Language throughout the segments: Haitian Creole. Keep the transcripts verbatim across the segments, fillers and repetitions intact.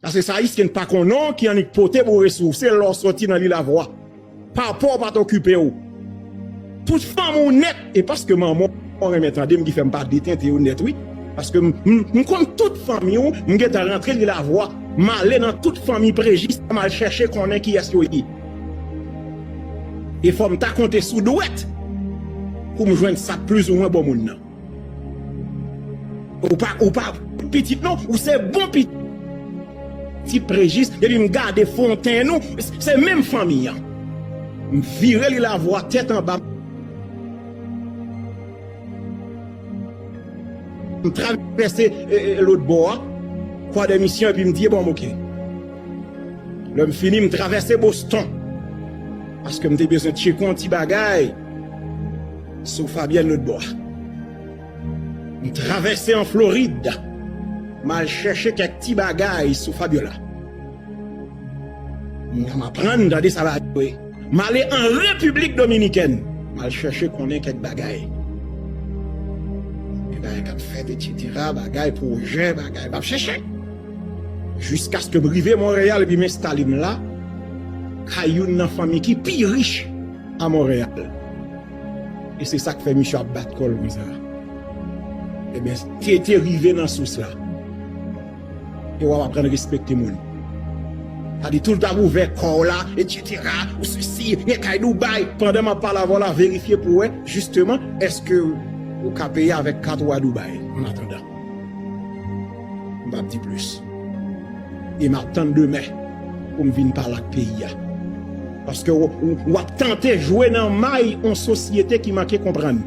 Paske sa Ayisyen pa konnen w ki annik pote boure sou ou, se lè w soti nan Lilavwa. Pa pè w pa t okipe w. Tout fanmi w nèt, e paske manman w renmen tande m ki fè m pa detente yo nèt, wi. Paske m, m, m konn tout fanmi w, m gentan rantre Lilavwa, m ale nan tout fanmi Prejis, m al chèche konnen kiyès yo ye. E fò m ta konte sou dwèt pou m jwenn sa plizoumwen bon moun nan. Ou pa, ou pa pitit non, ou se bon pitit. Ti Prejis, epi m gade Fontenn ou, se menm fanmi an. M vire Lilavwa tèt anba. M travèse e, e, lòt bò a, Kwadèmisyon, epi m di, bon, oke. Lè m fini, m travèse Boston. Paske m te bezwen tcheke yon ti bagay sou Fabyèn lòt bò a. M travèse an Florid. M al chèche kèk ti bagay sou Fabiola. M aprann tande sa bagay yo ye. M ale an Repiblik Dominikèn. M al chèche konnen kèk bagay. E bagay k ap fèt, etsetera, bagay, pwojè, bagay, m ap chèche. Jiskaske m rive Monreyal epi m enstale m la, kay youn nan fanmi ki pi rich a Monreyal. E se sa k fè misye ap bat kò l konsa. Ebyen, tete rive nan sous la. E w ap aprann respekte moun. Sa di tout ap ouvè kò w la, etsetera, ou sesi, gen kay Dubai. Pandan m ap pale avè w la, verifye pou wè, jisteman, èske ou ka peye avèk kat ou a Dubai, an atandan. M p ap di plis. E m ap tann demen pou m vin pale ak peyi a. Paske w, w, w ap tante jwe nan may yon sosyete ki manke konprann.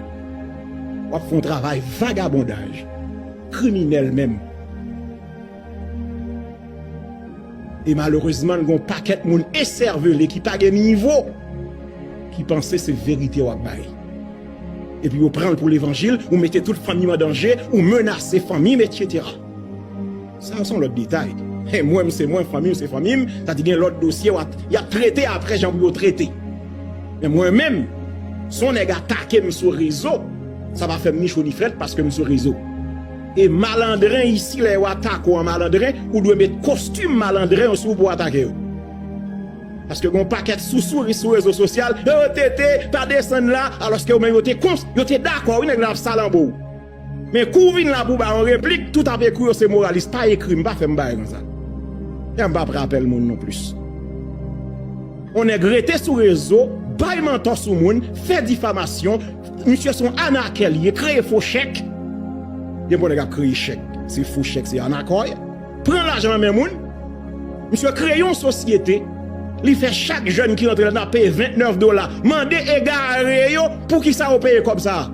W ap fè yon travay vagabondaj, kriminèl menm. E malerezman, gen yon pakèt moun esèvele ki pa gen nivo, ki panse se verite w ap bay. Epi yo pran l pou levanjil, ou mete tout fanmi m an danje, ou menase fanmi m, etsetera. Sa a se yon lòt detay. E mwen, m se mwen, fanmi m se fanmi m, sa di gen lòt dosye w ap, y ap trete apre jan pou yo trete. Men mwen menm, si yon nèg atake m sou rezo, sa pa fè m ni cho ni frèt paske m sou rezo. E malandren isi, lè yo atake w an malandren, ou dwe met kostim malandren yo sou ou pou atake yo. Paske gen yon pakèt sousou sou rezo sosyal, yo tete, pa desann la, alòske yo menm yo te kons, yo te dakò, wi, nèg la ap salanbo w. Men kou w vin la pou w bay yon replik, tout ap ekri w se moralis, pa ekri m, pa fè m bagay konsa. E m p ap rapèl moun non plis. Yon nèg rete sou rezo, bay mantò sou moun, fè difamasyon, misye se yon anakè li ye, kreye fo chèk. Gen bon nèg ap kreye chèk, se fo chèk, se anakè w ye. Pran lajan nan men moun. Misye kreye yon sosyete. Li fè chak jèn ki rantre ladan peye vennèf dola. Mande egare yo poukisa yo peye kòb sa a.